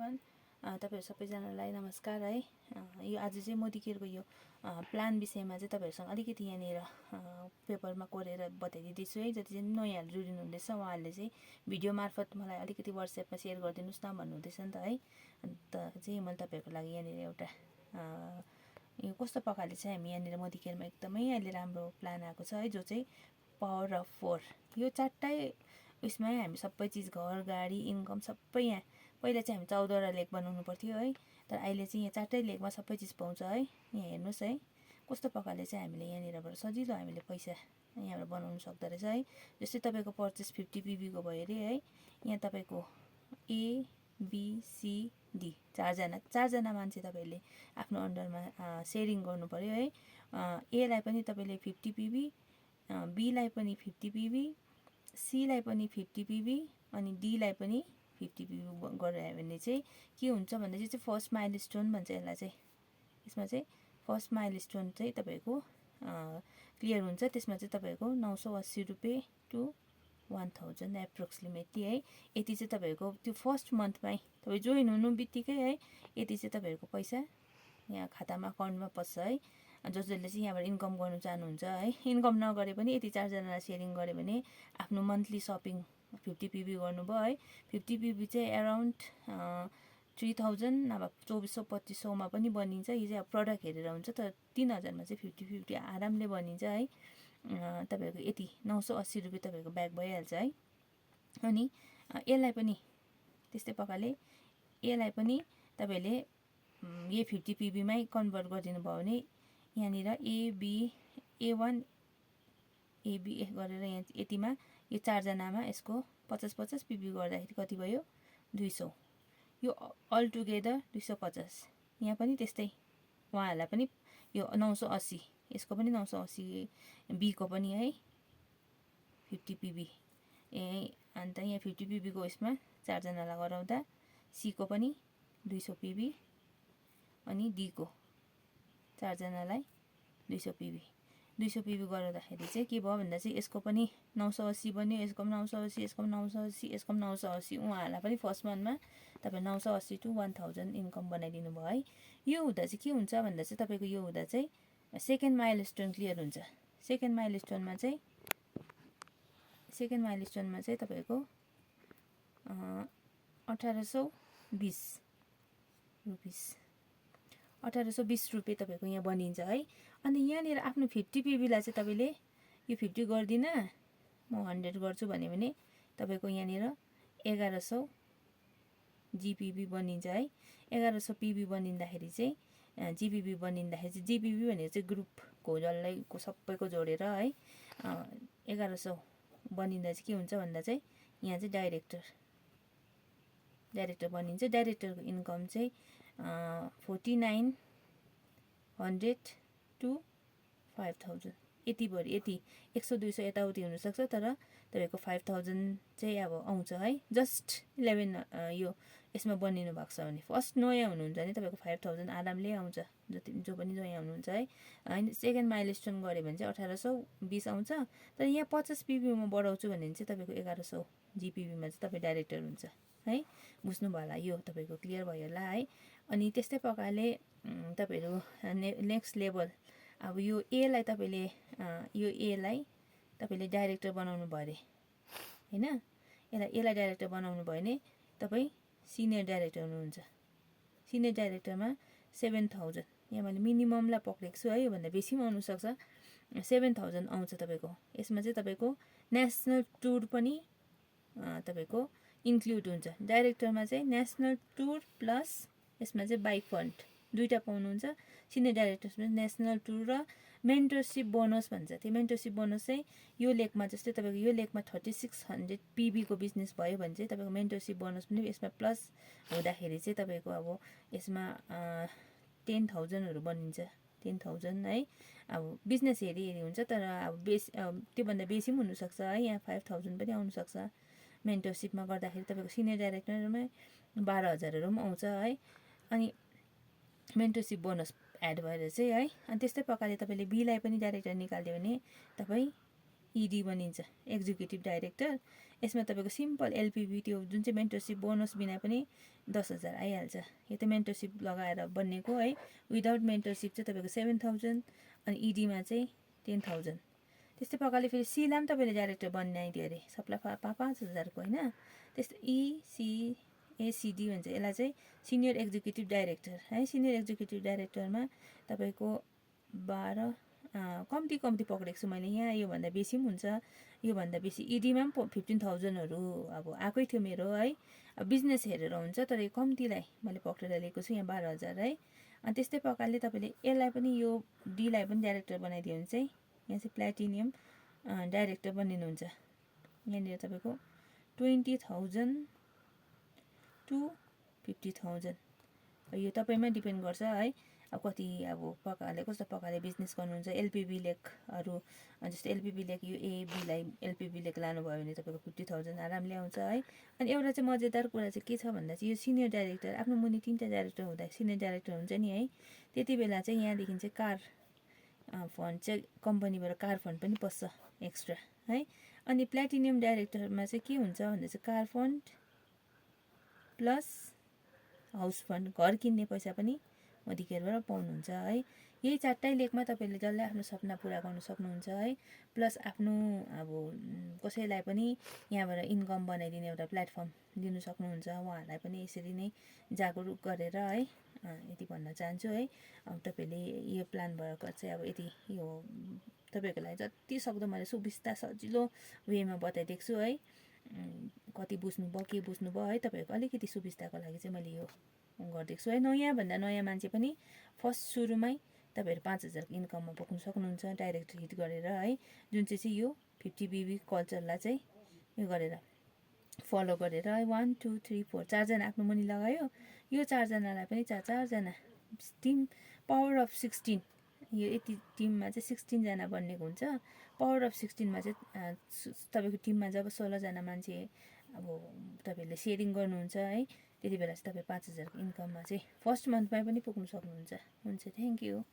Everyone, तपाईहरु सबैजनालाई नमस्कार है। यो आज चाहिँ मोदी केयरको यो प्लान विषयमा चाहिँ तपाईहरुसँग अलिकति यहाँनिर पेपरमा कोरेर बताइदिँदैछु है। जति चाहिँ नयाँहरू जोडिनु हुँदैछ उहाँहरूले चाहिँ भिडियो मार्फत मलाई अलिकति व्हाट्सएपमा सेयर गरिदिनुस् न भन्नुहुँदैछ नि त है। अन्त चाहिँ मैले तपाईहरुको लागि यहाँनिर एउटा यो कस्तो प्रकारले चाहिँ हामी यहाँनिर मोदी केयरमा एकदमै अहिले राम्रो प्लान आएको छ है, जो चाहिँ पावर अफ 4। यो चारटै उसमै हामी सबै चिज, घर, गाडी, इन्कम सबै यहाँ। पहिला चाहिँ हामी 14वटा लेख बनाउनु पर्थ्यो है, तर अहिले चाहिँ यहाँ चारटै लेखमा सबै चिज पाउँछ है। यहाँ हेर्नुहोस् है कस्तो प्रकारले चाहिँ हामीले यहाँनिरबाट सजिलो हामीले पैसा यहाँबाट बनाउनु सक्दो रहेछ है। जस्तै तपाईँको पर्चेस 50 PB को भयो अरे है। यहाँ तपाईँको A B C D चारजना मान्छे तपाईँले आफ्नो अन्डरमा सेयरिङ गर्नु पर्यो है। A लाई पनि तपाईँले 50 PB, B लाई पनि 50 PB, C लाई पनि 50 PB अनि D लाई पनि 50 PB गरायो भने चाहिँ के हुन्छ भन्दा चाहिँ फर्स्ट माइलस्टोन भन्छ यसलाई चाहिँ। यसमा चाहिँ फर्स्ट माइलस्टोन चाहिँ तपाईँको क्लियर हुन्छ। त्यसमा चाहिँ तपाईँको 980 रुपियाँ टु 1000 एप्रोक्सिमेटली है। यति चाहिँ तपाईँको त्यो फर्स्ट मन्थमै तपाईँ जोइन हुनु बित्तिकै है, यति चाहिँ तपाईँको पैसा यहाँ खातामा अकाउन्टमा पस्छ है। जसले चाहिँ यहाँबाट इन्कम गर्नु चाहनुहुन्छ है, इन्कम नगरे पनि यति चारजनालाई सेयरिङ गऱ्यो भने आफ्नो मन्थली सपिङ 50 PB गर्नुभयो है। 50 PB चाहिँ अराउन्ड 3000 नभए 2400-2500मा पनि बनिन्छ। यो चाहिँ अब प्रडक्ट हेरेर हुन्छ, तर 3000मा चाहिँ 50-50 आरामले बनिन्छ है। तपाईँको यति 980 रुपियाँ तपाईँको ब्याक भइहाल्छ है। अनि यसलाई पनि त्यस्तै प्रकारले यसलाई पनि तपाईँले यही 50 PB मै कन्भर्ट गरिदिनु भयो भने यहाँनिर A1 AB गरेर यहाँ यतिमा यो चारजनामा यसको 50-50 PB गर्दाखेरि कति भयो 200। यो अल टुगेदर 250। यहाँ पनि त्यस्तै उहाँहरूलाई पनि यो 980, यसको पनि 980, B को पनि है 50 PB। अन्त यहाँ 50 PB को यसमा चारजनालाई गराउँदा C को पनि 200 PB अनि D को चारजनालाई 200 PB गराउँदाखेरि चाहिँ के भयो भन्दा चाहिँ यसको पनि 980 बन्यो, यसको पनि 980, यसको पनि 980, यसको पनि 980। उहाँहरूलाई पनि फर्स्ट मन्थमा तपाईँ 980 टु 1000 इन्कम बनाइदिनु भयो है। यो हुँदा चाहिँ के हुन्छ भन्दा चाहिँ तपाईँको यो हुँदा चाहिँ सेकेन्ड माइलस्टोन क्लियर हुन्छ। सेकेन्ड माइलस्टोनमा चाहिँ तपाईँको 1820 रुपियाँ तपाईँको यहाँ बनिन्छ है। अनि यहाँनिर आफ्नो 50 PB लाई चाहिँ तपाईँले यो 50 गर्दिनँ म 100 गर्छु भन्यो भने तपाईँको यहाँनिर 1100 GPB बनिन्छ है। 1100 PB बनिँदाखेरि चाहिँ GPB बनिँदाखेरि चाहिँ GPB भनेको चाहिँ ग्रुपको जसलाई सबैको जोडेर है 1100 बनिँदा चाहिँ के हुन्छ भन्दा चाहिँ यहाँ चाहिँ डाइरेक्टर बनिन्छ। डाइरेक्टरको इन्कम चाहिँ 4900 टु 5000 यति भयो। यति 100-200 यताउति हुनसक्छ, तर तपाईँको 5000 चाहिँ अब आउँछ है। जस्ट 11 यो यसमा बनिनु भएको छ भने फर्स्ट नयाँ हुनुहुन्छ भने तपाईँको 5000 आरामले आउँछ, जो पनि नयाँ हुनुहुन्छ है। होइन सेकेन्ड माइलस्टोन गऱ्यो भने चाहिँ 1820 आउँछ, तर यहाँ 50 PB म बढाउँछु भने चाहिँ तपाईँको 1100 GPB मा चाहिँ तपाईँ डाइरेक्टर हुन्छ है। बुझ्नुभयो होला, यो तपाईँको क्लियर भयो होला है। अनि त्यस्तै प्रकारले तपाईँहरू नेक्स्ट लेभल अब यो A लाई तपाईँले डाइरेक्टर बनाउनु भयो अरे होइन। यसलाई डाइरेक्टर बनाउनु भयो भने तपाईँ सिनियर डाइरेक्टर हुनुहुन्छ। सिनियर डाइरेक्टरमा 7000, यहाँ मैले मिनिममलाई पक्रेको छु है, योभन्दा बेसी पनि आउनुसक्छ। 7000 आउँछ तपाईँको। यसमा चाहिँ तपाईँको नेसनल टुर पनि तपाईँको इन्क्लुड हुन्छ। डाइरेक्टरमा चाहिँ नेसनल टुर प्लस यसमा चाहिँ बाइक फन्ड दुईवटा पाउनुहुन्छ। सिनियर डाइरेक्टर्समा नेसनल टुर र मेन्टरसिप बोनस भन्छ। त्यो मेन्टरसिप बोनस चाहिँ यो लेखमा जस्तै तपाईँको यो लेखमा 3600 PB को बिजनेस भयो भने चाहिँ तपाईँको मेन्टरसिप बोनस पनि यसमा प्लस हुँदाखेरि चाहिँ तपाईँको अब यसमा 10,000हरू बनिन्छ। 10,000 है। अब बिजनेस हेरी हुन्छ, तर अब बेसी त्योभन्दा बेसी पनि हुनसक्छ है। यहाँ 5000 पनि आउनुसक्छ। मेन्टरसिपमा गर्दाखेरि तपाईँको सिनियर डाइरेक्टरमा 12000हरू पनि आउँछ है। अनि मेन्टरसिप बोनस एड भएर चाहिँ है। अनि त्यस्तै प्रकारले तपाईँले B लाई पनि डाइरेक्टर निकाल्दियो भने तपाईँ इडी बनिन्छ, एक्जिक्युटिभ डाइरेक्टर। यसमा तपाईँको सिम्पल एलपिबी त्यो जुन चाहिँ मेन्टरसिप बोनस बिना पनि 10,000 आइहाल्छ। यो त मेन्टरसिप लगाएर बनिएको है। विदाउट मेन्टरसिप चाहिँ तपाईँको 7,000 अनि इडीमा चाहिँ 10,000। त्यस्तै प्रकारले फेरि सीलाई पनि तपाईँले डाइरेक्टर बनाइदियो अरे, सबलाई 5,000को होइन। त्यस्तो एसिडी भन्छ यसलाई चाहिँ सिनियर एक्जिक्युटिभ डाइरेक्टर है। सिनियर एक्जिक्युटिभ डाइरेक्टरमा तपाईँको 12 कम्ती पक्रेको छु मैले यहाँ। योभन्दा बेसी पनि हुन्छ, योभन्दा बेसी इडीमा पनि 15,000हरू अब आएकै थियो मेरो है। अब बिजनेस हेरेर हुन्छ, तर यो कम्तीलाई मैले पक्रेर लिएको छु यहाँ 12,000 है। अनि त्यस्तै प्रकारले तपाईँले यसलाई पनि यो डीलाई पनि डाइरेक्टर बनाइदियो भने चाहिँ यहाँ चाहिँ प्लेटिनियम डाइरेक्टर बनिनुहुन्छ। यहाँनिर तपाईँको 20,000 to 50,000। यो तपाईँमा डिपेन्ड गर्छ है, अब कति अब प्रकारले कस्तो प्रकारले बिजनेस गर्नुहुन्छ। एलपिबी लेखहरू जस्तो एलपिबी लेख यो एबीलाई एलपिबी लेख लानुभयो भने तपाईँको 50,000 आरामले आउँछ है। अनि एउटा चाहिँ मजेदार कुरा चाहिँ के छ भन्दा चाहिँ यो सिनियर डाइरेक्टर आफ्नो मुनि 3टा डाइरेक्टर हुँदा सिनियर डाइरेक्टर हुन्छ नि है, त्यति बेला चाहिँ यहाँदेखि चाहिँ कार फन्ड चाहिँ कम्पनीबाट कार फन्ड पनि पस्छ एक्स्ट्रा है। अनि प्लेटिनियम डाइरेक्टरमा चाहिँ के हुन्छ भन्दा चाहिँ car fund plus house fund, घर किन्ने पैसा पनि मदिकेयरबाट पाउनुहुन्छ है। यही 4टै लेखमा तपाईँले जसलाई आफ्नो सपना पुरा गर्न सक्नुहुन्छ है। प्लस आफ्नो अब कसैलाई पनि यहाँबाट इन्कम बनाइदिने एउटा प्लेटफर्म दिनु सक्नुहुन्छ। उहाँहरूलाई पनि यसरी नै जागरुक गरेर है, यति भन्न चाहन्छु है। अब तपाईँले यो प्लान भएको चाहिँ अब यति यो तपाईँको लागि जति सक्दो मैले सुविस्ता सजिलो वेमा बताइदिएको छु है। कति बुझ्नुभयो के बुझ्नुभयो है, तपाईँहरूको अलिकति सुविस्ताको लागि चाहिँ मैले यो गरिदिएको छु है। नयाँभन्दा नयाँ मान्छे पनि फर्स्ट सुरुमै तपाईँहरू 5,000 इन्कममा पुग्नु सक्नुहुन्छ डाइरेक्ट हिट गरेर है। जुन चाहिँ यो 50BB कल्चरलाई चाहिँ यो गरेर फलो गरेर 1 2 3 4 4जना आफ्नो मुनि लगायो। यो 4जनालाई पनि 4जना टिम पावर अफ 16, यो यति टिममा चाहिँ 16जना बन्नेको हुन्छ। पावर अफ 16मा चाहिँ तपाईँको टिममा जब 16जना मान्छे अब तपाईँहरूले सेयरिङ गर्नुहुन्छ है, त्यति बेला चाहिँ तपाईँ 5,000 इन्कममा चाहिँ फर्स्ट मन्थमै पनि पुग्नु सक्नुहुन्छ। हुन्छ, थ्याङ्क यू।